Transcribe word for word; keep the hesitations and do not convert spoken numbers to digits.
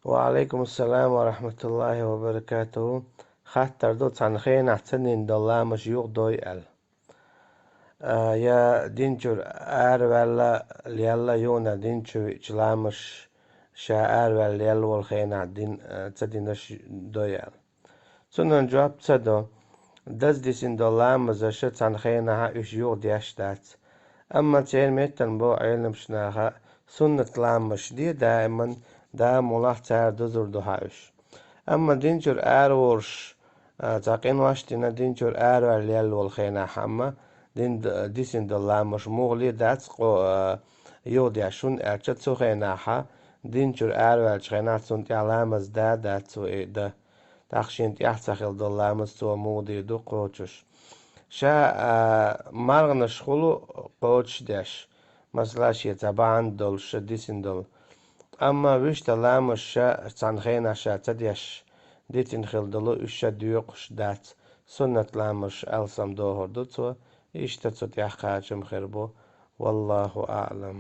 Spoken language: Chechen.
Ва алейкум ассалам ва рахматуллахи ва баракатуху. Хаттар ду, цхьана хенахь ца дина долу ламаш юха дой аьлла. А, я динчуьра араваьлла, лелла юна динчу виъча ламаш ша араваьлла лелла волу хенахь дин, а, ца динаш дой аьлла. Цунна жоп ца до. Даздисина долу ламазаша цхьана хенахьа уьш юха деш дац. Амма церан меттана бо Ӏеламаш наха, суннат ламаш де даиман, да мулахь цара дузур ду хьан уьш. Амма динчуьра араволуш, а, цхьа къинош дина динчуьра араваьлла лелла волу хенахь, амма дин д-, дисина долу ламаш муха ле дац къо-, а, юха деш, хӀунда аьлча цу хенахьа динчуьра араваьллачу хенахь цунна тӀехь ламаз да а дац цо и дан. ТӀаккха шена тӀехь ца хилла долу ламаз цо муха дийр ду кхочуш. Ша, а, марханаш хуьлу кхочушдеш, масала, шен цхьа бахьана долуш, ша дисина долу. Амма вуьшта ламаш ша цхьана хенахь ша ца деш, дитина хилла долу, уьш ша доькъуш дац, суннат ламаш алсам дохур ду цо, иштта цу тӀехь кхачам хир бу. Валлаху аълам.